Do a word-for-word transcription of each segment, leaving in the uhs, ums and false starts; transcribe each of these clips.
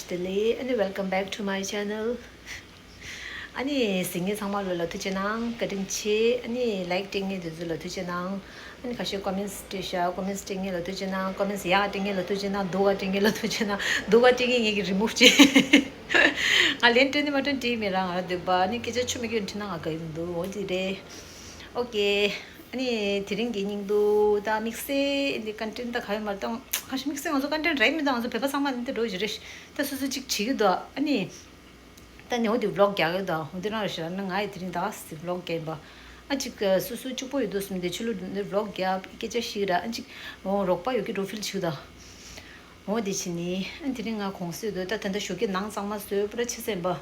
བདེ་ལེགས། ཨ་ནི་welcome back to my channel. ཨ་ནི་གཟིགས་མཁན་ཚང་མ་ལོ་ལ་ཐུགས་རྗེ་གནང་། བཀའ་དྲིན་ཆེ། ཨ་ནི་like སྤྲད་མཁན་དེ་ཚོ་ལ་ཐུགས་རྗེ་གནང་། ཨ་ནི་ཁ་ཤས་comments སྤྲད་ཤག comments སྤྲད་མཁན་ལ་ཐུགས་རྗེ་གནང་། comments ཡག་སྤྲད་མཁན་ལ་ཐུགས་རྗེ་གནང་། སྡུག་ག་སྤྲད་མཁན་ལ་ཐུགས་རྗེ་གནང་། སྡུག་ག་སྤྲད་མཁན་ངས་ཀྱིས་remove བྱས། ང་ལན་སྤྲད་ནི་མ་སྤྲད་འགྲིག་མེད་ར། ང་ར་འདོད་པ་ཨ་ནི་སྐད་ཆ་ཆུ་མིག་གིས་འཁྲིད་ན་ང་དགའ་ཡོང་འདུག་འོ་དེ་རེད། ཨོ་ཀེ། ཨ་ནི་དེ་རིང་གི་སྙིང་སྡུག་ད་དམིགས་བསལ་འདི་content ད་ག་ཡོད་མ་རེད། ད་ཁ་ཤས་དམིགས་བསལ་ང་ཚོ་content རག་མི་འདུག་ང་ཚོ་བོད་པ་ཚང་མ་འདི་འགྲོ་བཞིན་རེད། ད་སོ་སོ་གཅིག་བྱེད་ཀྱི་འདུག་ཨ་ནི་ད་ནི་འོ་དེ་vlog རྒྱག་གི་འདུག་འོ་དེ་རང་རེད་ཤག་ན་ང་ཡི་དེ་རིང་ད་ག་སེ་vlog རྒྱག་ཡིན་པ། ཨ་ཅིག་སོ་སོ་གཅིག་པོ་ཡོད་དུས་སུ་འདི་ཕྱི་ལོགས་འདི་vlog རྒྱག་སྐད་ཆ་བཤད་ར། ཨ་ཅིག་འོ་རོགས་པ་ཡོད་ཀྱི་འགྲོ་feel བྱེད་ཀྱི་འདུག་འོ་དེ་བྱས་ནི་ཨ་དེ་རིང་ང་གུང་སེང་འདུག་ད་ད་ལྟ་ཞོགས་ཀས་ནངས་གཙང་མ་བཟོས་པ་ར་ཆི་ཟེར་ཡིན་པ།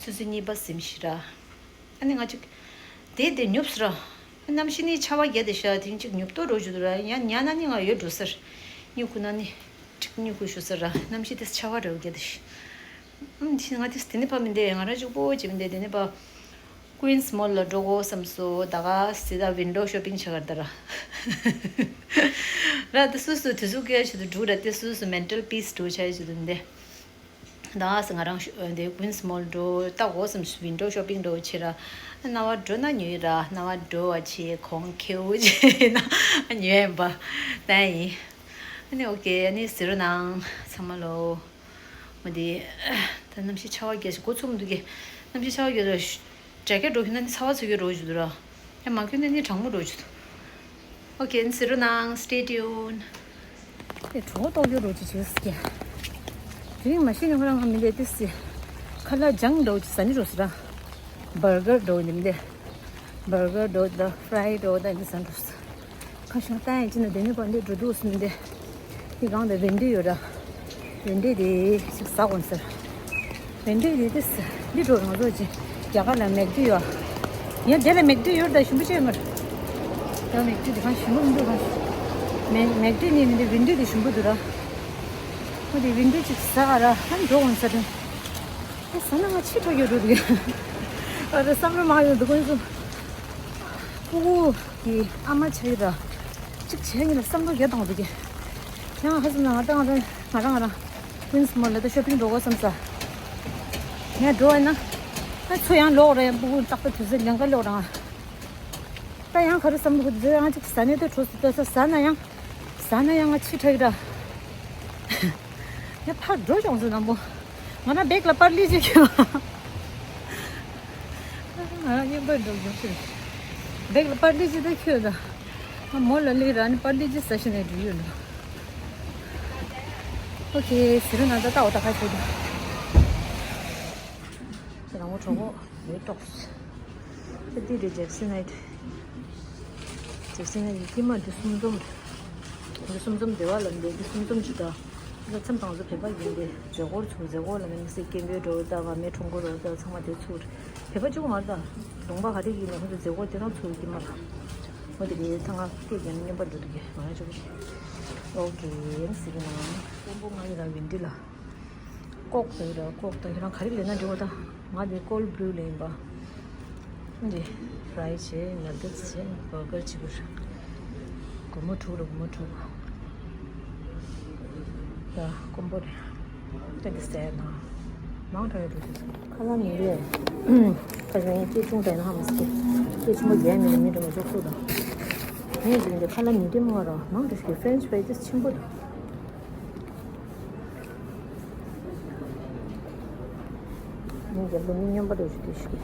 ཆུ་ཚོད་གཉིས་པ་ཟིན་ཤག་ར། ཨ་ནི་ང་ཅིག་དེ་དེ་ཉོབ་སོང་ར། གནམ་གཤིས་ནི་ཆར་པ་བརྒྱབ་བསྡད་ཤག་དེ་ཅིག་ཉོབ་ཏོ་འགྲོ་བཞིན་འདུག་ར། ཡང་ཉལ་ན་ནི་ང་ཡོད་འགྲོ་ཟེར། སྨྱུ་གུ་ན་ནི་ཅིག་སྨྱུ་གུ་ཞུ་ཟེར་ར། གནམ་གཤིས་དེ་ཆར་པ་འདྲ་བོ་བརྒྱབ་བསྡད་ཤག་ཨམ་ཆི་ང་དེ་དེ་ནི་ཕ་མི་འདེ་ང་ར་གཅིག་པོ་བྱེད་མི་འདེ། དེ་ནི་ཕ་Queens Mall ལ་འགྲོ་དགོས་བསམ་སོང་། ད་ག་སེ་ད་window shopping བྱ་གར་ད་ར། ར་དེ་སུ་སུ་དུས་ཚོད་སྐྱེལ་ཆེད་དུ་འགྲོ་ར། དེ་སུ་སུ་mental peace འགྲོ་བྱ་ཆེད་དུ་འདེ། ད་སྔ་རང་ཤོ་འདི་Queens Mall འགྲོ་ལྟ་དགོས་བསམ། window shopping འགྲོ་ཕྱིར་ར། རྣ་བ་འགྲོ་ན་ཉོས་ར། རྣ་བ་འགྲོ་བ་ཆེ་གོང་ཁེའུ་ཆེ་ན་ཉོས་ཡིན་པ་ད་ཡིན། ཨ་ནི་ཨོ་ཀེ། ཨ་ནི་གཟིགས་རོགས་གནང་ཚང་མ་ལོ། འོ་དེ་ད་གནམ་གཤིས་ཆར་པ་བརྒྱབ་ཤག་འགོ་ཚུགས་མི་འདུག་གི་གནམ་གཤིས་ཆར་པ་བརྒྱབ་ཤག jacket འགྲོ་ཤེས་ན་ནི་ཚ་བ་ཚ་གི་འགྲོ་བཞིན་འདུག་ར། ཡང་མ་གྱོན་ན་ནི་གྲང་མོ་འགྲོ་བཞིན་འདུག་ཨོ་ཀེ། གཟིགས་རོགས་གནང་། stay tuned. དེ་གྲོད་ཁོག་ལྟོགས་ཡོད་འགྲོ་ཅི་བྱེད་ཀྱི། དེ་རིང་མ་ཤི་ནི་ཁོ་རང་ང་མི་འདེ་ཏི་སི། ཁ་ལག་ལྗང་འགྲོ་ཅི་ཟ་ནི་འགྲོ་སི་ར། burger འགྲོ་ནི་མི་འདེ། burger འགྲོ་ད་fry འགྲོ་ད་འདི་ཟ་འགྲོ་སི། ཁ་ཤོང་ཏང་ཡིན་ཅི་ན་དེ་ནི་པ་འདི་འགྲོ་འདུག་སི་མི་འདེ། དེ་གང་དེ་Wendy ཡོད་ར། Wendy དེ་ཞིག་ཟ་གོ་ཟེར། Wendy དེ་དེ་ཟ་འདི་འགྲོ་ང་ཚོ་ཅི་རྒྱ་གར་ལ་Mcd ཡོད། ཡང་དེ་ལ་Mcd ཡོད་ད་ཞིམ་པོ་བྱས་མར། ད་Mcd དེ་གང་ཞིམ་པོ་མི་འདུག་གང་། Mc- Mcd ནི་མི་འདི་Wendy དེ་ཞིམ་པོ་འདུག་ར། ཁོ་དེ་Wendy ཅིག་ཟ་ག་ར་ཧན་འགྲོ་གོ་ཟེར། ཨེ་ཟ་ན་ང་ཕྱི་དྲག་ཡོད་འགྲོ་དེ། ཨ་རེ་བསམ་བློ་མ་ཡོང་འདུག་ཀུན་སུ། ཕྲུ་གུ་གི་ཨ་མ་ཆགས་ཡོད་ར། གཅིག་བྱས་ངེས་ལ་བསམ་བློ་རྒྱ་བཏང་འདུག་གི་ཡང་ཧ་སོང་ན་ང་ད་ང་རང་ང་རང་ང་རང་Queens Mall ལ་ད་shopping འགྲོ་དགོས་བསམ་ས། ངས་འགྲོ་བ་ཡིན་ན། ཨ་ཚོ་ཡང་ལོག་ར་ཡང་ཕྲུ་གུ་ཏག་ཏག་དུས་ཚོད་ལེན་ག་ལོག་ར་ང་། ད་ཡང་ག་རེ་བསམ་བློ་ཁོ་དེ་ཚོ་ཡང་གཅིག་ཟ་ནས་ད་གྲོ་སི་ད་ས་ཟ་ན་ཡང་། ཟ་ན་ཡང་ང་ཕྱི་དྲག་གི་ར། ཡ་ཕར་འགྲོ་ཡོང་ཟེར་ན་མོ། ང་རང་བེག་ལ་པར་ལི་ཅིག་ཁྱེར། ང་རང་རྙིང་པར་འགྲོ་ཡོང་ཟེར། བེག་ལ་པར་ལི་ཅིག་ད་ཁྱེར་ད། ང་མོ་ལ་ལི་ར་ནི་པར་ལི་ཅིག་ཟ་ཤི་ནས་འགྲོ་ཡོད་ལ། ཨོ་ཁེ་ཟེར་ན་ད་ལྟ་འོ་ད་ཁ་ཁྱེར་ད། ཁྱེད་རང་མོ་གྲོགས་པོ་ཡོད་ཏོག་ད་འདི་རེད་ཇེབ་སི་ནའིཊ། ཇེབ་སི་ནའིཊ་ཡི་གེ་མ་འདི་གསུམ་འཛོམས་རེད། འདི་གསུམ་འཛོམས་སྡེ་བ་ལ་འདི་འདི་གསུམ་འཛོམས་ཅིག་ད། ད་མཚམས་དང་ཚོ་བོད་པ་ཡིན་ཏེ་མཛད་སྒོར་ཚུགས། མཛད་སྒོ་ལ་ནི་དམིགས་བསལ་སྐད་འབོད་འགྲོ་ད་བ་མེ་ཁྲོམ་སྐོར་རོ་ད་ཚང་མ་དེ་ཚུགས་རེད། བོད་པ་གཅིག་པོ་མ་རེད་ད། ལུང་པ་ག་རེ་ཡིན་ནའི་ཁོ་ཚོ་མཛད་སྒོ་དེ་རང་ཚུགས་ཀྱི་མ་རེད། འོ་དེ་གའི་ཐང་ང་སྐད་རྒྱག་ན་སྨྱོན་པ་འགྲོ་འདུག་གི་མ་ཡ་ཆོག་གི། ཨོ་ཀེ་ཡིན་ཟེར་གི་ན། དང་པོ་ང་ཡི་ར་ཝིན་ཌི་ལ། ཀོག་ཏུ་ར་ཀོག་ཏུ་ཁྱེད་རང་ག་རེ་ལེན་ན་འགྲིག་པ་ད། ང་དེ་ཀོལ་བྷྲུ་ལེན་པ། འདི་ཧྥ་རའི་བྱས་ནག་ཏིག་བྱས་བར་གར་བྱེད་དགོས་ར། སྒོར་མོ་དྲུག་ར་སྒོར་མོ་དྲུག་ད་ཀོམ་པོ་རེད། ད་འདི་ཟས་ན་མང་དྲགས་ཡོད་འགྲོ་དེ། ཁ་ལག་མི་རེད། ཁ་ཤས་ངས་སྐད་ཆུང་དྲགས་ན་ཧ་མ་སི་ཀི། སྐད་ཆེན་པོ་རྒྱག་མི་རེད་མི་འགྲོ་མ་ཆོག་སུ་དང་། ངས་འདི་འདི་ཁ་ལག་མི་འདྲེ་མོ་ར་མང་དྲགས་ཤིག་ཕྲེན་ཆི་ཧྥ་རའི་ཏིས་ཆེན་པོ་དང་། ངས་རྒྱབ་ལོ་མི་སྨྱོན་པ་འདྲ་ཞིག་འདུག་ཤི།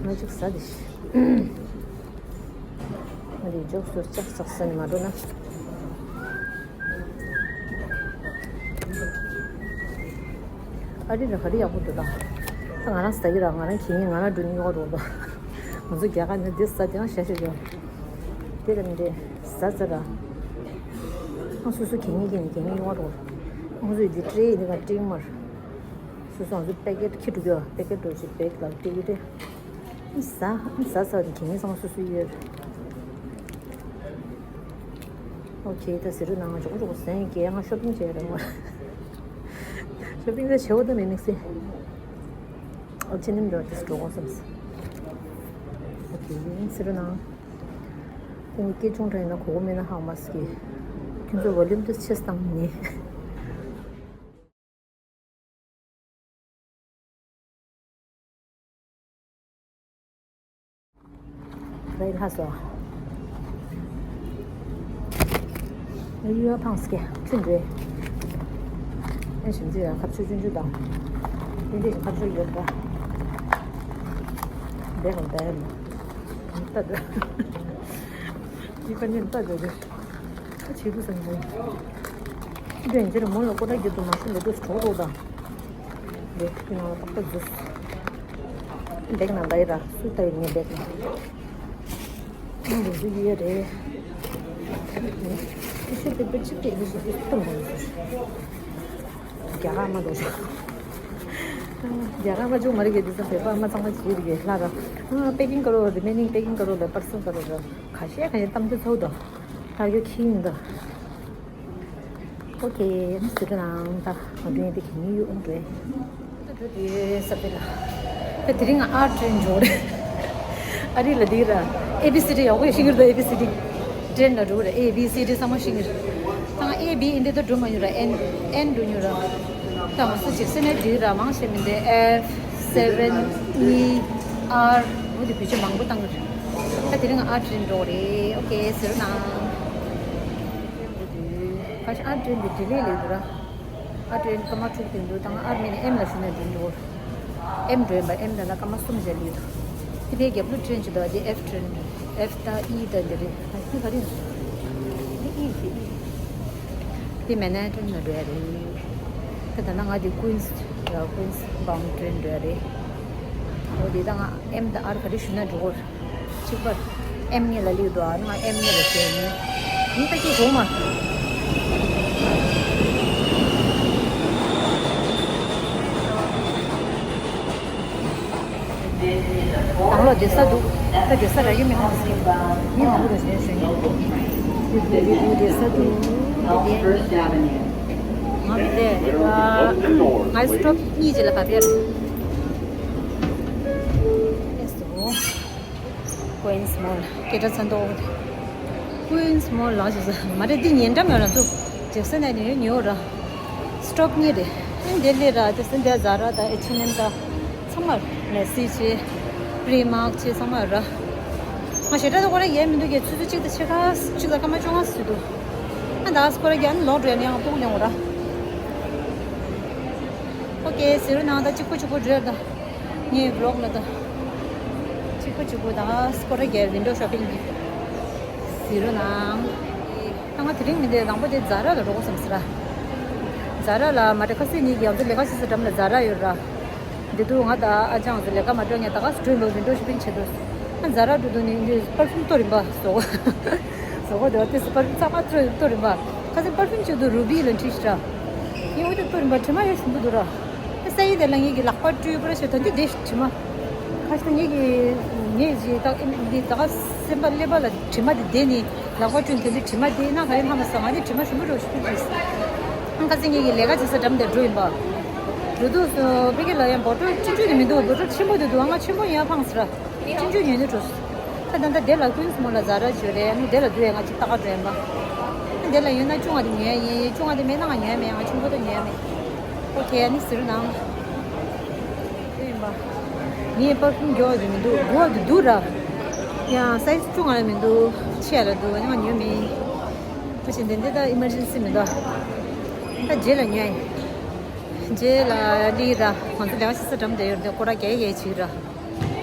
ང་ཅིག་ཟ་དེ་ཤི། ང་རེ་འཇོག་སོ་ལྕགས་ཟག་ཟ་ནས་མ་འགྲོ་ན། ཨ་རི་ར་ག་རེ་ཡག་པོ་འདུག་ད། ད་ང་རང་ཟ་གི་ར་ང་རང་གི་ངས་ང་རང་འགྲོ་ནི་ཡོད་རོགས་ད། ང་ཚོ་རྒྱ་གར་ནས་འདི་ཟ་དེ་ཡང་ཤ་ཤ་ཡོད། དེ་ལ་མི་འདྲེ་ཟ་ཟ་ར། ཨ་སོ་སོ་གད་སྙིགས་ཀྱི་ནི་གད་སྙིགས་ཡོང་བ་རོགས། ང་ཚོས་འདི་ཊེ་ཡི་འདི་ང་ཊེ་མར། སོ་སོ་ང་ཚོ་པེ་ཀེ་ཊི་ཁྱི་འགྲོ་གི་པེ་ཀེ་ཊི་འགྲོ་ཅིག་བེག་ལ་ཊེ་གི་ཊེ། ཨ་ཟ་ཨ་ཟ་ཟ་ནི་གད་སྙིགས་ཚང་མ་སོ་སོ་ཡོད། ཨོ་ཁེ་ད་ཟེར་རུ་ནང་ང་ཅོག་ཅོག་ཟན་གྱི་ང་ཤོ་པིང་བྱས་ར་ང་། ཤོ་པིང་ད་བྱེད་འོ་ད་མེད་མིག་སེ། ཨོ་ཆེ་ནིམ་འགྲོ་དེ་འགྲོ་གོ་སམ་སེ། ཨོ་ཁེ་ཟེར་རུ་ནང་། ཁྱེད་སྐད་ཆུང་དྲགས་ཡིན་ན་གོ་གོ་མེད་ན་ཧ་མ་སི་ཀི། ཁྱོད་ཚོ་ཝོ་ལུམ་དེ་ཆེ་སྟངས་ནི། སོ། ཡུལ་ཕངས་ཀྱི་ཁྱོད་འདྲེ། ཨེ་ཞིམ་ཅི་ཡ་ཁ་ཆུ་ཆུན་ཆུ་དང་། དེ་འདྲས་ཁ་ཆུ་ཡོད་པ། འདས་གང་འདས་ནི། ད་འདི་པ་ཉིན་ད་འདི་འདི། ཁ་ཆེ་དུ་སང་ནི། འདི་འཇིར་མོ་ལ་ཀོ་ད་རྒྱུ་དུ་མ་ཤི་ལེ་དུ་སྤྲོ་རོ་དང་། འདི་ནང་ལ་ཏག་ཏག་འཛུལ། འདེགས་ན་ལ་ཡི་ར་སུ་ལྟ་ཡི་ངས་འདེགས་ན། ཨང་འདུག་ཡོད་རེད། ཤི་དེ་པེ་ཅི་པེ་ལི་ཞིག་གཏོང་དགོས་ཟེར། རྒྱ་གར་མ་འདུག་ཤག་རྒྱ་གར་མ་བྱུང་མ་རེད་གི་འདི་ཚོ་བོད་པ་མ་ཚང་མ་བྱེད་རེད་གི་ལྷ་ར། ཨ་packing करो remaining packing करो ལ་parcel करो ལ་ཁ་ཤས་ཁ་ཤས་གཏམ་རྒྱུ་ཚོགས་དང་། ལྷ་རྒྱུ་ཁྱི་ཡིན་ད། ཨོ་ཁེ། ཨ་ནི་ཟེར་གི་ནང་ད་ང་འདྲ་ཡིན་དེ་གི་ནི་ཡོད་འོང་འདྲ། ད་འགྲོ་དེ་ས་པེ་ལ། ད་དེ་རིང་ང་ཨར་ཊི་ཊེན་འགྲོ་རེད། ཨ་རི་ལ་དེ་ར། ཨེ་བི་སི་ཌི་ཡག་པོ་ཤེས་ཀྱི་རེད་ད་ཨེ་བི་སི་ཌི། ཊེན་ལ་འགྲོ་རེད་ཨེ་བི་སི་ཌི་ཚང་མ་ཤེས་ཀྱི་རེད། ད་ང་ཨེ་བི་ཨིན་དེ་ད་འགྲོ་མ་ཡོད་ར་ཨེན་ཨེན་འགྲོ་ཡོད་ར། ད་ང་ཚོ་ཅིག་སེ་ནས་དེ་ར་མང་ཤེས་མི་འདི་ཨེཕ་སེ་བེན་ཨི་ཨར་འོ་དེ་བེད་སྤྱོད་མང་པོ་བཏང་གི་རེད། ད་དེ་རིང་ང་ཨར་ཊི་ཊེན་འགྲོ་རེད་ཨོ་ཁེ་ཟེར་ན། ཁ་ཤས་ཨར་ཊི་ཊེན་དེ་ཌི་ལེ་ལས་འདུག་ར། ཨར་ཊི་ཊེན་སྐར་མ་དྲུག་དེ་འདུག་ད་ང་ཨར་མི་ནས་ཨེམ་ལ་ཞུ་ནས་འགྲོ་འགྲོ། ཨེམ་འགྲོ་ཡིན་པ་ཨེམ་ལ་ལ་སྐར་མ་གསུམ་བཞག་ལས་འདུག་དེ་ཕའི་རྒྱབ་ལོ་ཊེན་ཅིག་འདུག་དེ་ཨེཕ་ཊེན་ཨེཕ་ད་ཨི་ད་འདི་རེད་ཨ་ཧི་ག་རེ། དེ་ཨི་དེ་ཨི། དེ་མན་ཧ་ཊན་ལ་འགྲོ་ཡ་རེད། ད་ད་ན་ང་དེ་ཀུན་སི་ཡ་ཀུན་སི་བང་ཊེན་འགྲོ་ཡ་རེད། འོ་དེ་ད་ང་ཨེམ་ད་ཨར་ག་རེ་ཞུ་ན་འགྲོ་གོ་གཅིག་པ། ཨེམ་གཉིས་ལ་ལིག་འདུག་ཨ་ནི་ང་ཨེམ་གཉིས་ལ་བྱས་ནས། ནི་ད་ཀྱི་གོ་མ། དང་ལོ་བསྡད་ས་འདུག་ད་བསྡད་ས་རག་གི་མི་ཧང་སི། མི་མང་པོ་རེ་བཞིན་ཞུ་ནི། བསྡད་ས་འདུག་ང་མི་བསྡད། ང་སི་ཊོབ་གཉིས་ཅིག་ལ་བབས་ཡ་རེད། ཀུན་སི་མོལ་སྐད་གྲགས་ཚ་མདོག་ཀུན་སི་མོལ་ལགས་ཞེས་སོ། མ་རེད་འདི་ཉེ་འགྲམ་ཡོད་ལ་ཚུགས། ཇེག་སན་ནས་ཉོས་ཉོས་ར། སི་ཊོབ་གཉིས་རེད། ཨིན་དེ་ལས་ར་ཇེག་སན་དེ་ཛ་ར་དང་ཨེཆ་ཨེན་ཨེམ་དང་། ཚང་མར་མེ་སི་ཆེ། པི་རི་མག་ཆེ་ཚང་མར་ར། ང་ཞེ་དྲག་ད་ཁོ་ར་ཡས་མི་འདུག་གས་ཆུ་ཚོད་གཅིག་དང་ཕྱེད་ཀ་གཅིག་ལ་སྐར་མ་བཅོ་ལྔ་ཟིན་འདུག་ཨ་ད་ཁོ་ར་རྒྱ་ནི་ལོག་འགྲོ་ཡ་ནི་ཡང་སྤུ་གུ་ལེན་འོ་ར། ཨོ་ཀེ་ཟེར་རུ་ནང་ད་གཅིག་པོ་གཅིག་པོ་འགྲོ་ཡ་ད། ངའི་བི་ལོག་ལ་ད། གཅིག་པོ་གཅིག་པོ་ད་སྐོར་ར་རྒྱལ་ཝིན་ཌོ་ཤོ་པིང་གི་ཟེར་རོ་ནང་། ད་ང་དེ་རིང་མི་འདི་དང་པོ་དེ་ཛ་ར་ལ་འགྲོ་དགོས་བསམ་ཟེར་ར། ཛ་ར་ལ་མ་དྲ་ཁ་སི་ནི་གི་ང་ཚོ་ལས་ཀ་བྱེད་ས་འགྲམ་ལ་ཛ་ར་ཡོད་ར། འདི་དུ་ང་ད་ཨ་ཅང་ཚོ་ལས་ཀ་མ་འགྲོ་ངས་ད་ག་སུ་འགྲོ་ཡིན་པ་ཝིན་ཌོ་ཤོ་པིང་བྱེད་དུས། ང་ཛ་ར་འགྲོ་དུས་ནི་འདི་པར་ཕིའུམ་གཏོར་ཡིན་པ་བཟོ་གོ་བཟོ་གོ་དེ་བ་དེ་སུ་པར་ཕིའུམ་གཙང་མ་གཏོར་ཡིན་གཏོར་ཡིན་པ། ཁ་སང་པར་ཕིའུམ་བྱེད་དུས་རུ་བི་ལ་འཁྲིས་ཤི་ར། ཡིན་འོ་དེ་གཏོར་ཡིན་པ་དྲི་མ་ཡོད་ཞིམ་པོ་འདུག་ར། ས་ཡི་དེ་ལ་ངེད་ཀྱི་ལག་པ་བཀྲུས་པར་བྱས་ད་འདི་བདེ་དྲི་མ། ཁ་ཤས་ངེད་ཀྱི་ངེད་ཀྱི་ད་འདི་ད་ག་སེམས་པ་ཀླད་པ་ལ་དྲི་མ་འདི་བདེ་ནི་ལག་པ་བཀྲུས་ད་འདི་དྲི་མ་བདེ་ན་ག་རེ་ལྷ་མ་ས་ང་འདི་དྲི་མ་ཞིམ་པོ་འགྲོ་ཞིག་བཀྲུས་ཨང་། ཁ་སང་ངེད་ཀྱི་ལས་ཀ་བྱེད་ས་འགྲམ་དེར་འགྲོ་ཡིན་པ། འགྲོ་དུས་སུ་ཕ་གི་ལ་ཡང་བོ་ཊལ་ཆུང་ཆུང་དེ་མི་འདུག་བོ་ཊལ་ཆེན་པོ་དེ་འདུག་ཨ་ང་ཆེན་པོ་ཡིན་ཡ་ཕངས་ཟེར། ཆུང་ཆུང་ཉོས་ནས་འགྲོ། ད་ད་ལྟ་དེ་ལ་ཀུན་སི་མོལ་ལ་ཛ་ར་བརྗོད་རེད་ཨ་ནི་དེ་ལ་འདུག་ཡ་ང་ཅིག་ལྟ་ག་འགྲོ་ཡིན་པ། ཨ་དེ་ལ་ཡོད་ན་ཆུང་བ་དེ་ཉོས་ཡིན་ཆུང་བ་དེ་མེད་ན་ང་ཉོས་མེད་ང་ཆུང་པོ་དེ་ཉོས་མེད། ཨོ་ཁེ་ཨ་ནི་ཟེར་ནང་། དེ་ཡིན་པ། ངས་པར་ཕིའུམ་མགྱོགས་དེ་མི་འདུག་དགོས་དེ་འདུག་ར། ཡང་སའི་ཛི་ཆུང་བ་ལ་མི་འདུག་ཆེ་ཡ་ལ་འདུག་ཨ་ནི་ང་ཉོས་མེད། ཁ་ཤས་འདི་འདི་ད་ཨི་མར་ཇེན་སི་མི་འདུག་ད་རྗེས་ལ་ཉོས་ཡིན། རྗེས་ལ་ལི་ར་ང་ཚོ་ལས་ཀ་བྱེད་ས་འགྲམ་དེ་ཡོད་རེད་སྐོར་ར་རྒྱག་ཡས་བྱེད་ར།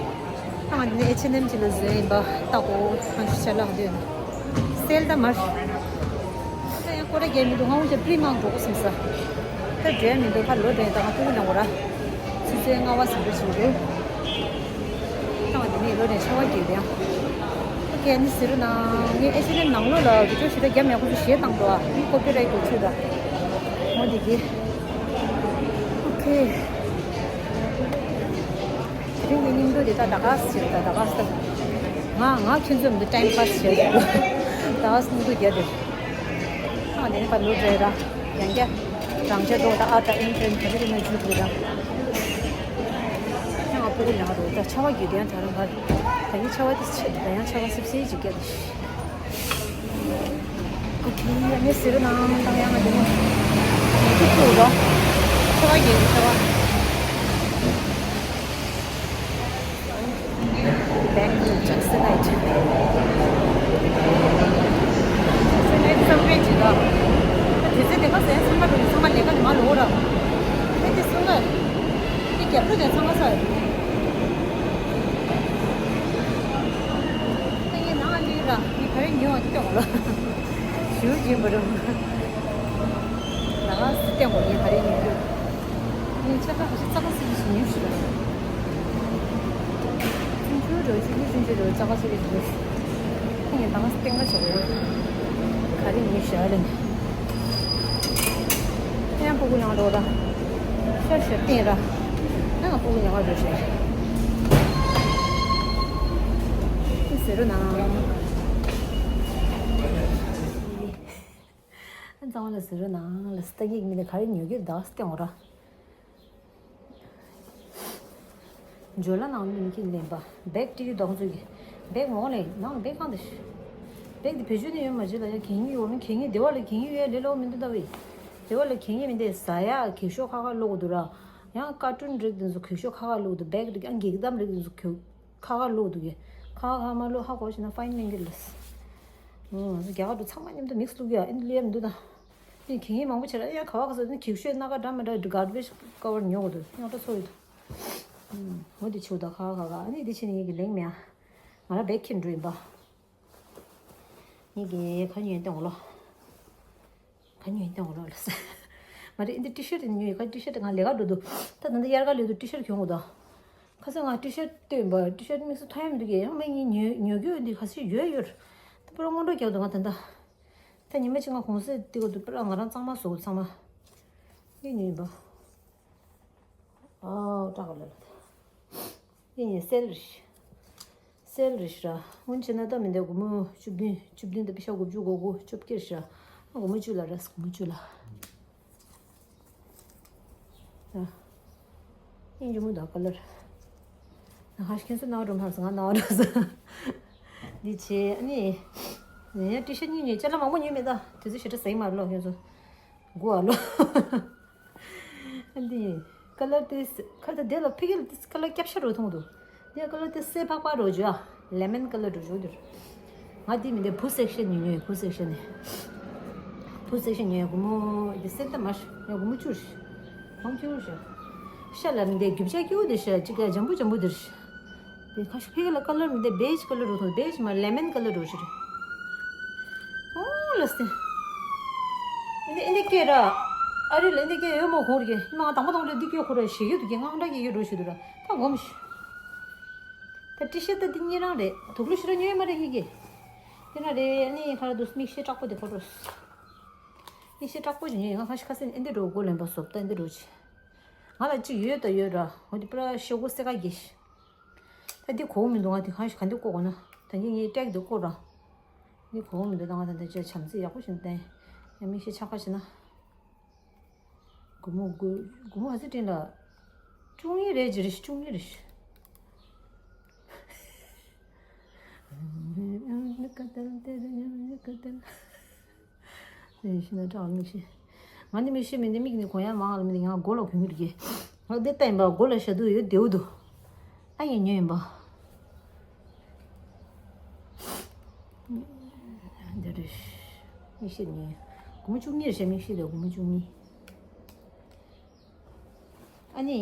ཨ་ང་འདི་ནི་ཨེཆ་ཨེན་ཨེམ་ཅིག་ལ་བཟོས་ཡིན་པ་ལྟ་གོ་ཨ་ཤ་ལག་འདི་ཡོད་ན། སེལ་ད་མར། ད་ཡང་སྐོར་ར་རྒྱག་མི་འདུག་ང་འོང་ཅེ་པི་རི་མག་འགྲོ་གོ་བསམ་ས། ད་འགྲོ་ཡ་མི་འདུག་ཕར་ལོག་འགྲོ་ཡ་ད་ང་ཕྲུ་གུ་ལེན་གོ་ར། ཆུ་ཚོད་ལྔ་པ་ཟིན་འགྲོ་བྱེད་འདུག་ད་ང་འདི་ནས་ལོག་ནས་ཆར་པ་རྒྱག་གི་ཡ། ཨོ་ཁེ་ཨ་ནི་ཟེར་རོ་ན། ངས་ཨེ་ཤི་ལན་ནང་ལོགས་ལ་བི་ཌིའོ་ཞེ་དྲག་རྒྱབ་མེད་ཁོ་ཚོ་གཞས་བཏང་འགྲོ་ཨ་ནི་ཀོ་པི་རའེ་ཊི་འགྲོ་ཚུལ་ད། ངོ་འདི་གི། ཨོ་ཁེ། དེ་རིང་གི་སྙིང་བསྡུས་དེ་ད་ད་ག་སེ་བྱེད་ད་ད་ག་སེ་ད། ང་ང་ཁྱོད་ཚོ་མི་འདུག་ཊའིམ་པཱ་སི་བྱེད་ད་ག་སེ་སྙིང་བསྡུས་རྒྱག་དེ། ཨ་དེ་ནི་པ་ལོ་འདྲེ་ར། ཡང་བསྐྱར། རང་ཅག་རྡོ་ད་ཨ་ད་ཨིན་ཏྲེན་ག་རེ་རེ་ན་འཇུག་དགོས་ར། ཡང་ཨ་ཕྲུ་གུ་ལ་རོ་ད་ཆར་པ་རྒྱག་དེ་ཡང་ད་རང་གར། ད་ཡིན་ཆར་པ་དེ་ཆེ་ད་ཡང་ཆར་པ་སིབ་སིབ་ཅིག་རྒྱག་དེ། ཨོ་ཁེ་ཡ་ངས་ཟེར་ནང་དང་ཡང་ང་དེ་ནི་ཉེ་དུ་ཐུག་རོ། ཆར་པ་རྒྱག་གི་ཆར་པ། Bangalore Jackson Heights. ག་རེ་ཉོ་བ་སྐྱོང་ལ། ཞུ་རྒྱུན་པ་རུ། ང་རང་སི་སྟེང་བ་ཡིན་ག་རེ་ཉོ་རྒྱུ། ངས་ཆ་ཚང་ཞིག་ཙག་ཙག་ཞིག་ཉོས་ཤིག་ལ། ཆུང་ཆུང་རུ་ཆུང་ཆུང་ཆུང་ཆུང་རུ་ཙག་ཙག་ཞིག་ཉོས་ཤིག་ངས་ང་རང་སི་སྟེང་ལ་ཆོག་ཡོད། ག་རེ་ཉོས་ཤག་ལ་ནི། ཡང་སྤུ་གུ་ཡང་འགྲོ་ར། ཤར་ཤར་བསྟན་ར། ཡང་སྤུ་གུ་ཡང་འགྲོ་ཤར། ཟེར་རོ་ན། ཨ་ཙང་ལ་ཟེར་རོ་ན་ལ་སྟ་གིག་མི་ལ་ག་རེ་ཉོ་གི་ད་སྟེང་འོ་ར། ཇོ་ལ་ནང་མི་ཁྱི་ལེན་པ། བེག་ཏི་གི་གདོང་ཚོད་ཀྱི། བེག་མོ་ལེ་ནང་བེག་གང་དེ། བེག་དེ་བེད་སྤྱོད་ནི་ཡོད་མ་བྱེད་ལ་ཡ་གད་སྙིགས་ཡོད་མི་གད་སྙིགས་དེ་བ་ལ་གད་སྙིགས་ཡོད་ལེ་ལོ་མི་འདུག་ད་བས། དེ་བ་ལ་གད་སྙིགས་མི་འདུག་ཟ་ཡ་གད་ཤོག་ཁ་ཁ་ལོག་འདུག་ར། ཡང་ཀ་ཏུན་རིགས་དེ་ཚོ་གད་ཤོག་ཁ་ཁ་ལོག་འདུག་བེག་རིགས་ཡང་འགྱིག་དམ་རིགས་དེ་ཚོ་གད་ཁ་ཁ་ལོག་འདུག་གི། ཁ་ཁ་ཁ་མ་ལོག་ཧ་གོ་ཤེ་ན་ཕ་ཡིན་ལེན་གི་ལ། ང་ཚོ་རྒྱ་གར་དུ་ཚང་མ་མཉམ་དུ་མིག་སི་བླུག་ཡ་ཨིན་ལེ་མི་འདུག་ད། ཨིན་གད་སྙིགས་མང་པོ་བྱེད་ར་ཡ་ག་བ་ག་ཚོད་ནི་གད་ཤོག་སྣ་ཁ་འདྲ་མི་འདྲ་གར་བེཇ་ཀ་བར་ཉོ་དགོས་འདུག་ཡང་འདྲ་ཚོ་ཡོད་འདུག་འོ་དེ་ཆུ་ད་ཁ་ཁ་ཁ་ཨ་ནི་དེ་ཕྱིན་ངེད་ཀྱི་ལེང་མེ་ང་ར་བེག་ཁྱེར་འགྲོ་ཡིན་པ། ངེད་ཀྱི་ཁ་ཉོས་སྟེང་འོ་ལོ། ག་ཉོས་སྟོང་རོགས་ལ་ཟེར། ང་རེ་འདི་ཊི་ཤར་ཊི་ཉོས་ཡོད་ཀ་ཊི་ཤར་ཊི་ང་ལས་ཀ་འགྲོ་འདུག་ད་ད་འདི་དབྱར་ཁ་ལས་འདུག་ཊི་ཤར་ཊི་གྱོན་དགོས་ད། ཁ་སང་ང་ཊི་ཤར་ཊི་སྟོན་པ་ཊི་ཤར་ཊི་དམིགས་བསལ་ཐོན་ཡ་མི་འདུག་གས་ཡང་མ་ཡིན་ཉོས་ཉོ་རྒྱུ་འདི་ཁ་སང་ཡོད་ཡོད། ད་པུ་ར་སྔོན་འགྲོ་རྒྱག་འདུག་ང་ད་ད། ད་ཉི་མ་གཅིག་ང་གུང་སེང་འདི་ག་འདུག་པུ་ར་ང་རང་གཙང་མ་བཟོ་དགོས་ཚང་མ། ངས་ཉོས་ཡིན་པ། ཨའོ་སྐྲག་ག་ལ་ལ། ཡིན་ཡིན་སེལ་རེད། སེལ་རེད་ཤི་ར། སྔོན་ཆེ་ན་ད་མི་འདས་སྒོར་མོ་བཅུ་བདུན་བཅུ་བདུན་དང་པི་ཤ་དགུ་བཅུ་གོ་དགུ་བཅོ་བརྒྱད་ཤི་ར། སྒོར་མོ་བཅུ་ལ་ར་སྒོར་མོ་བཅུ་ལ། ཨ། ཡིན་ཇུ་མོ་ད་ཀ་ལར། ན་ཧ་ཤི་ཁན་སུ་ན་རུམ་ཧར་སི་ང་ན་རུམ་སི། འདི་ཆེ་ཨ་ནི། ཡ་ཊི་ཤར་ཊི་གཉིས་ཉོས་ཅ་ལག་མང་པོ་ཉོས་མེད་ད་དུས་ཚོད་ཞེ་དྲག་ཟ་ཡི་མ་རེད་ལོ་ཁྱོད་ཚོ། དགུ་ཨ་ལོ། ཨ་འདི། ཀ་ལར་ཏིས་ཁ་ད་དེ་ལ་ཕི་གེ་ལ་ཏིས་ཀ་ལར་སྐྱབས་ཤ་རོ་མཐོང་འདུག་དེ་ཀ་ལར་ཏིས་སེ་ཕག་པ་རོ་ཇུ་ཨ། ལེ་མན་ཀ་ལར་རོ་ཇུ་འདིར། ང་དེ་མི་འདི་བུ་སེག་ཤན་ཉོས་ཉོས་བུ་སེག་ཤན་ནས། བུ་སེག་ཤན་ཉོས་སྒོར་མོ་འདི་སེ་ད་མར་ཉོས་སྒོར་མོ་བཅུར། མང་ཁྱོད་ར། ཤ་ལ་མི་འདི་རྒྱུ་ཆ་སྐྱིད་པོ་འདི་ཤ་གཅིག་ལ་འཇམ་པོ་འཇམ་པོ་འདིར། དེ་ཁ་ཤས་ཕི་གེ་ལ་ཀ་ལར་མི་འདི་བེཇ་ཀ་ལར་རོ་མཐོང་བེཇ་མ་ལེ་མན་ཀ་ལར་རོ་ཞིག་རེད། ཨོ་ལ་སྟེ། ཨིན་དེ་ཨིན་དེ་སྐད་ར། ཨ་རི་ལ་ཨིན་དེ་སྐད་ཡོད་མོ་ཁོང་རྒྱལ་ང་དང་པོ་དང་པོ་འདི་སྐད་ཁོ་ར་ཞིག་ཡོད་དུ་གི་ང་འདྲ་གི་ཡོད་རོ་ཞིག་དུ་ར་ད་གོམས་ཤིག་ད་ཊི་ཤར་ཊི་ད་འདི་གཉིས་རང་རེད་དུག་ལོ་ཤི་ར་ཉོས་མ་རེད་ངེད་ཀྱི། དེ་ན་རེད་ཨ་ནི་ཁ་ར་དུ་མིག་ཤེལ་དྲག་པོ་དེ་ཁོ་རོ། མིག་ཤེལ་དྲག་པོ་ཞིག་ཉོས་ང་ཁ་ཤི་ཁ་སེ་ཨིན་དེ་འགྲོ་གོ་ལེན་པ་སོབ་ད་ཨིན་དེ་འགྲོ་ཆི། ང་ལ་གཅིག་ཡོད་ད་ཡོད་ར་འོ་དེ་པུ་ར་ཤོག་གུ་སེ་ཀ་གི་ཤི། ད་འདི་གོ་མི་འདུག་ང་དེ་གང་ཞིག་ག་འདི་བཀོག་གོ་ན་ད་འདི་ངའི་ཀྲེག་འདི་བཀོག་ར། འདི་གོ་མི་འདུག་ད་ང་ད་འདི་ཅག་བྱམས་བརྩེ་ཡག་པོ་ཞིག་བསྟན། ཡང་མིག་ཤེལ་ཆག་ཁ་ཕྱེ་ན། སྒོར་མོ་སྒོར་སྒོར་མོ་ཧ་ཟི་སྤྲིན་ལ། བཅུ་གཉིས་རེད་ཅི་རེད་བཅུ་གཉིས་རེད། ཤི་ན་དྲག་མིག་ཤེལ། ང་ནི་མིག་ཤེལ་མི་འདི་མིག་ནི་གོན་ཡ་མང་ལ་མི་འདི་ཡང་མགོ་ལ་གོན་གི་རེད། ང་འདི་ལྟ་ཡིན་པ་མགོ་ལ་ཞྭ་དུ་ཡོད་བདེའུ་དུ། ཨ་ཡིན་ཉོས་ཡིན་པ། འདི་རེད། མིག་ཤེལ་ཉོས། སྒོར་མོ་བཅུ་གཉིས་རེད་ཤག་མིག་ཤེལ་དུ་སྒོར་མོ་བཅུ་གཉིས། ཨ་ནི།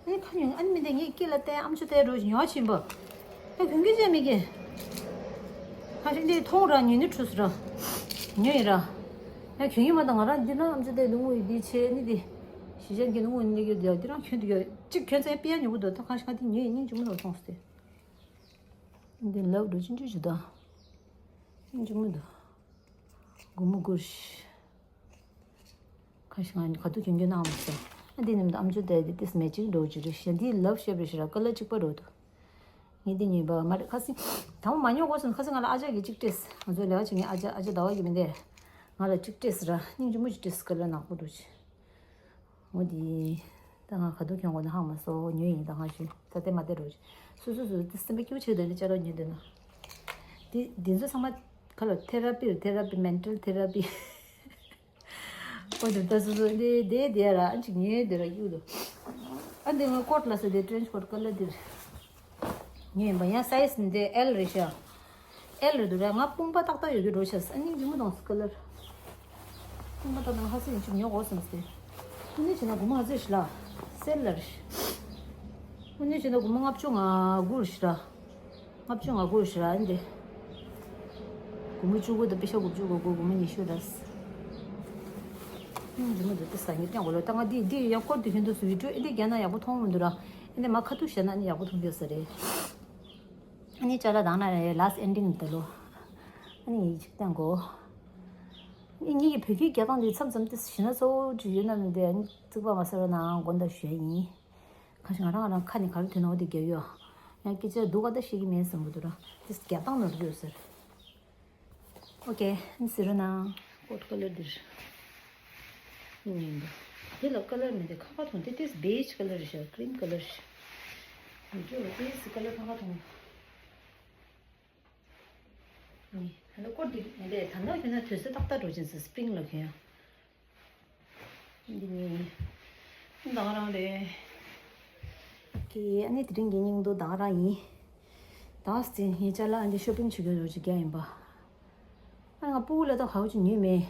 ཨ་ནི་ཁ་ཉོན་ཨ་ནི་མི་འདི་ངའི་སྐེ་ལ་བལྟས་ཨམ་ཅོག་བལྟས་འགྲོ་ཉོ་ཆེན་པོ། ད་གྱོན་གྱི་བྱས་མི་གི། ཁ་ཤས་འདི་མཐོང་ར་ཉོས་ནི་ཁྲུས་ར། ཉོས་ཡིན་ར། ཡ་གྱོན་གྱི་མ་ད་ང་རང་འདི་ན་ཨམ་ཅོག་བལྟས་ནི་དངོས་ཡིན་འདི་ཆེ་ནི་འདི། གཞིས་ཆགས་ཀྱི་ནི་དངོས་ཡིན་ནི་གི་འདི་འདི་རང་གྱོན་འདི་གྱོན་གཅིག་གྱོན་ཚེ་དཔེ་ཡ་ཉོ་གི་འདུག་ད་ཁ་ཤས་ང་འདི་ཉོས་ཡིན་སྙིང་རྗེ་མོ་ནོར་སོང་སྟེ། འདི་ལབ་འགྲོ་ཆུང་ཆུང་ཞིག་ད། སྙིང་རྗེ་མོ་འདུག་སྒོར་མོ་སྒོར་ཤི། ཁ་ཤས་ང་ག་དུས་གྱོན་གྱོན་ནའང་མི་ཤེས། ཨ་འདི་ནི་མི་འདུག་ཨམ་ཅོག་དེ་འདི་ཏིས་མེ་ཅིག་འགྲོ་རྒྱུ་རེད་ཤག་འདི་ལབ་ཤེས་པའི་ཤི་ར་ཀ་ལར་གཅིག་པ་འགྲོ་འདུག་ངས་འདི་ཉོས་པ་མ་རེད་ཁ་སང་། དང་པོ་མ་ཉོ་གོ་སོང་ཁ་སང་ང་ལ་ཨ་ཅག་གིས་གཅིག་སྤྲད། ང་ཚོའི་ལས་ཀ་བྱེད་མཁན་ཨ་ཅག་ཨ་ཅག་ཟླ་བ་ཡིན་མི་འདས། ང་ལ་གཅིག་སྤྲད་ཟེར་ར་སྙིང་རྗེ་མོ་ཞིག་སྤྲད་ཟེར་ཀ་ལར་ནག་པོ་འགྲོ་ཆེ། འོ་འདི། ད་ང་ག་དུས་གྱོན་དགོས་ན་ཧང་མ་སོ་ཉོས་ཡིན་ད་ང་ཞུ་ད་ལྟ་མ་བསྡད་རོགས། སུ་སུ་སུ་དེ་སེམས་པ་སྐྱིད་པོ་བྱེད་དོན་ནི་ཅ་ལག་ཉོས་འདོད་ན། དེ་འདི་ཚོ་ཚང་མ་ག་ལ་ཐེ་ར་པི་ཐེ་ར་པི་མེན་ཊལ་ཐེ་ར་པི། འོ་དེ་ད་སུ་སུ་འདི་དེ་དེ་ར་ཨ་ཅིག་ཉོས་དེ་ར་གཡུག་དོ། ཨ་འདི་ང་ཀོཊ་ལ་ཟེར་དེ་ཊྲེན་ཆི་ཀོཊ་ཀ་ལར་འདིར། ཉོས་ཡིན་པ་ཡང་སའི་ཛི་འདི་ཨེལ་རེད་ཤག་ཨེལ་རེད་འདུག་ར་ང་དཔུང་པ་ཏག་ཏག་ཡོད་རྒྱུ་འགྲོ་ཆགས་ཨ་སྙིང་རྗེ་མོ་གཏོང་སི་ཀ་ལར། དཔུང་པ་ཏག་ཏག་ང་ཧ་སེ་ཡིན་ཅིག་ཉོ་དགོས་བསམ་སྟེ། ཁུ་ནི་བྱས་ན་སྒོར་མོ་ཨ་ཙི་ཞིག་ལ། སེལ་ལར། ཁུ་ནི་བྱས་ན་སྒོར་མོ་ལྔ་བཅུ་ང་དགུ་རེད་ཤག་ར། ལྔ་བཅུ་ང་དགུ་རེད་ཤག་ར་ཨ་འདི། སྒོར་མོ་བཅུ་དགུ་དང་པེ་ཤ་དགུ་བཅུ་གོ་དགུ། སྒོར་མོ་ཉི་ཤུ་ར། ཨུམ། རི་མོ་འདི་ཏི་ས་ཉིད་ཀྱང་གོ་ལོ། ད་ང་འདི་འདི་ཡང་སྐོར་དུ་ཁྱོད་འདུག་སུ་བི་ཌིའོ་འདི་རྒྱ་ན་ཡག་པོ་མཐོང་མི་འདུག་ར། འདི་མ་ཁ་ཐུག་བཤད་ན་ཨ་ནི་ཡག་པོ་མཐོང་གི་ཡོད་ས་རེད། ཨ་ནི་ཅ་ལག་དང་ན་རེ་ལཱ་སི་ཊི་ཨེན་ཌིང་འདི་ལོ། ཨ་ནི་ཡིག་ཅིག་བཏང་གོ། ཨ་ནི་ངེད་ཀྱི་བོད་སྐད་རྒྱག་སྟངས་འདི་མཚམས་མཚམས་ཏི་ཞི་ན་གཙོ་བོ་ཅིག་ཡོད་ན་མི་འདི་ཨ་ནི་རྩིག་པ་མ་ཟེར་བ་ན་དགོངས་དག་ཞུ་ཡ་ཡིན། ཁ་ཤས་ང་རང་ང་རང་ཁ་ནས་ག་རེ་ཐོན་ན་འོ་དེ་རྒྱག་ཡོད། ཡང་སྐད་ཆ་སྡུག་ག་ད་ཤེས་ཀྱི་མེད་བསམ་གི་འདུག་ར། དེ་རྒྱག་སྟངས་ནོར་གི་ཡོད་ཟེར། ཨོ་ཀེ། ཨ་ནི་ཟེར་རོ་ན། ཀོཊ་ཀ་ལར་འདིར། ཨ་ནི་འདི་ལ་ཀ་ལར་མི་འདུག་ཁ་ཁ་མཐོང་དེ་དེ་བེཇ་ཀ་ལར་ཤག་ཀྲིམ་ཀ་ལར་ཤག་མི་འདུག་དེ་ཀ་ལར་ཁ་ཁ་མཐོང་། ཨ་ནི་ད་ལྟ་ཀོཊ་འདི་མི་འདུག་ད་ལྟ་ཁྱོད་ན་དུས་ཚོད་ཏག་ཏག་འགྲོ་ཅན་ཟེར་སི་པི་རིང་ལ་ཁྱོད་ཡང་། འདི་ནི་ད་ག་རང་རེད། ཀི། ཨ་ནི་དེ་རིང་གི་སྙིང་དོ་ད་ག་རང་ཡིན། ད་སྟེ་ངའི་ཅ་ལག་འདི་ཤོ་པིང་བྱེད་རྒྱུ་རོ་ཅིག་རྒྱག་ཡིན་པ། ཨ་ང་སྤུ་གུ་ལ་ད་ག་བ་ཅིག་ཉོས་མེད།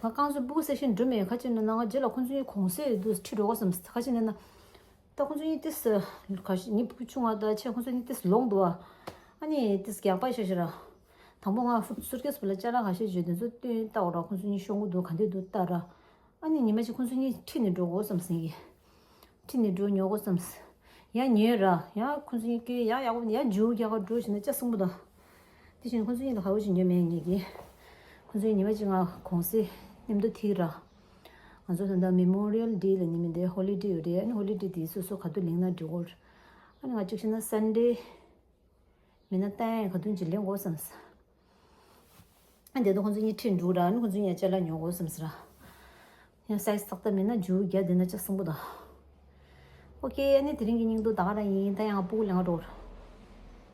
ང་རྐང་བཙུགས་སྤུ་གུ་སེ་ཤན་འགྲོ་མེད། ཁ་ཅིག་ན་ན་ང་རྗེས་ལ་ཁོང་ཚོའི་གོང་ཚད་དུ་ཁྲིད་འགྲོ་གོ་བསམ། ཁ་ཅིག་ན་ན། ད་ཁོང་ཚོ་གཉིས་ཏིས་ཁ་ཤས་ཉིན་ཕུ་ཆུང་བ་ད་ཆེ་ཁོང་ཚོ་གཉིས་ཏིས་ལོང་འདུག་ཨ། ཨ་ནི་ཏིས་རྒྱག་པ་ཤ་ཤ་ར། དང་པོ་ང་ཧྥུ་སུར་ཀེས་བུ་ལ་ཅ་ལག་ཁ་ཤས་བརྗོད་དེ་ཚོ་སྟོན་ལྟ་འོ་ར། ཁོང་ཚོ་གཉིས་ཤོང་གི་འདུག་ག་འདི་འདུག་ལྟ་ར། ཨ་ནི་ཉི་མ་གཅིག་ཁོང་ཚོ་གཉིས་ཁྲིད་ནས་འགྲོ་དགོས་བསམ་སེང་གི། ཁྲིད་ནས་འགྲོ་ཉོ་དགོས་བསམ། ཡང་ཉོས་ར། ཡང་ཁོང་ཚོ་གཉིས་ཀྱིས་ཡང་ཡག་པོ་ཡང་འཇུ་རྒྱག་ག་འགྲོ་བྱས་ན་ཅ་གསུང་པོ་དང་། དེ་བཞིན་ཁོང་ཚོ་གཉིས་ལ་ཧ་གོ་ཅིག་ཉོས་མེད་ངེད་ཀྱིས། ཁོང་ཚོ་གཉིས་ཉི་མ་གཅིག་ང་གོང་སེ་མཉམ་དུ་ཐིག་ར། ང་ཚོ་ད་ལྟ་མེ་མོ་རི་ཡལ་ཌེ་ལ་ནི་མི་འདི་ཧོ་ལི་ཌེ་ཡོད་རེད། ཨ་ནི་ཧོ་ལི་ཌེ་དེ་སོ་སོ་ག་དུས་ལེགས་ན་འགྲིག་གོ། ཨ་ནི་ང་གཅིག་བྱས་ན་སན་ཌེ་མིན་ན་ཏན་ག་དུས་ཅིག་ལེན་དགོས་བསམ། ཨ་འདི་དུ་ཁོང་ཚོ་གཉིས་ཁྲིད་འགྲོ་ར། ཨ་ནི་ཁོང་ཚོ་གཉིས་ཅ་ལག་ཉོ་དགོས་བསམ་ཟེར་ར། ཡང་སའི་ཛི་ཏག་ཏག་མིན་ན་འཇུ་རྒྱག་འདི་ན་ཅ་གསུང་པོ་དང་། ཨོ་ཀེ། ཨ་ནི་དེ་རིང་གི་སྙིང་དོ་ད་ག་རང་ཡིན། ད་ཡང་སྤུ་གུ་ལེན་ག་འགྲོ།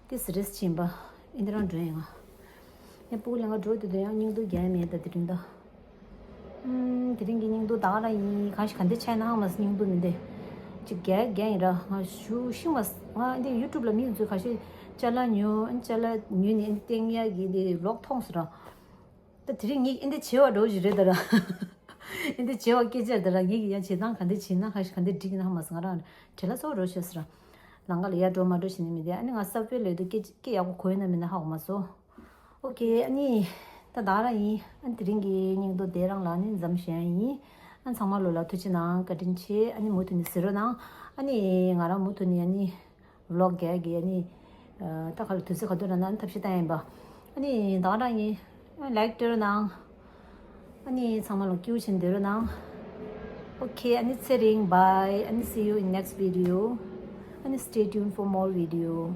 ཏིས་རེས་ཕྱིན་པ། ཨིན་དེ་རང་འགྲོ་ཡིན་ང་། ཡང་སྤུ་གུ་ལེན་ག་འགྲོ་དུས་དུ་ཡང་སྙིང་དོ་རྒྱག་མེད་ད་དེ་རིང་ད། ཨུམ། དེ་རིང་གི་སྙིང་དོ་ད་ག་རང་ཡིན། གང་ཞིག་ག་འདི་ཆ་ན་ཧང་མ་སྙིང་དོ་མི་འདི། ཅིག་རྒྱག་རྒྱག་ཡིན་ར། ང་ཞུ་ཤིང་མ་ང་འདི་ཡུ་ཊུབ་ལ་མི་ཚོས་ཁ་ཤས་ཅ་ལག་ཉོ་ཅ་ལག་ཉོས་ནས་སྟེང་ཡ་གི་འདི་ལོག་མཐོང་སོང་ར། ད་དེ་རིང་ངས་ཨེ་འདི་བྱེད་པ་འགྲོ་བཞིན་རེད་ད་ར། ཨེ་འདི་བྱེད་པ་སྐད་ཆ་ད་ར། ངས་ཀྱི་ཡང་བྱེད་སྟངས་ག་འདི་བྱེད་ན་ག་ཞིག་ག་འདི་འགྲིག་ན་ཧ་མ་སོང་། ང་རང་བྲེལ་ལ་ཚོགས་འགྲོ་ཤེས་སི་ར། ལང་ཀ་ལ་ཡར་འགྲོ་མ་འགྲོ་བྱེད་ནི་མི་འདི། ཨ་ནི་ང་སབ་ཝེ་ལ་ཡོད་དུས་སྐད་སྐད་ཡག་པོ་གོ་ཡོད་ན་མིན་ན་ཧ་གོ་མ་སོང་། ཨོ་ཀེ། ཨ་ནི་ད་ད་ར་ཡིན། ཨ་ནི་དེ་རིང་གི་སྙིང་དོ་དེ་རང་ལ་ནི་མཚམས་བཞག་ཡིན། ཨ་ནི་ཚང་མ་ལོ་ལ་ཐུགས་རྗེ་གནང་། བཀའ་དྲིན་ཆེ། ཨ་ནི་མུ་མཐུད་ནས་གཟིགས་རོགས་གནང་། ཨ་ནི་ང་རང་མུ་མཐུད་ནས་ཨ་ནི། ཝི་ལོག་རྒྱག་གི་ཨ་ནི། ད་ག་ལ་དུས་ཚོད་ག་དུས་ར་ན་ཐབས་ཤེས་བཏང་ཡིན་པ། ཨ་ནི་ད་ག་རང་ཡིན། ལའིཀ་སྤྲད་རོགས་གནང་། ཨ་ནི་ཚང་མ་ལ་སྐྱིད་པོ་བྱེད་སྡོད་རོགས་གནང་། ཨོ་ཀེ། ཨ་ནི་ཚེ་རིང་། Bye. ཨ་ནི་see you in next video. ཨ་ནི་stay tuned for more video.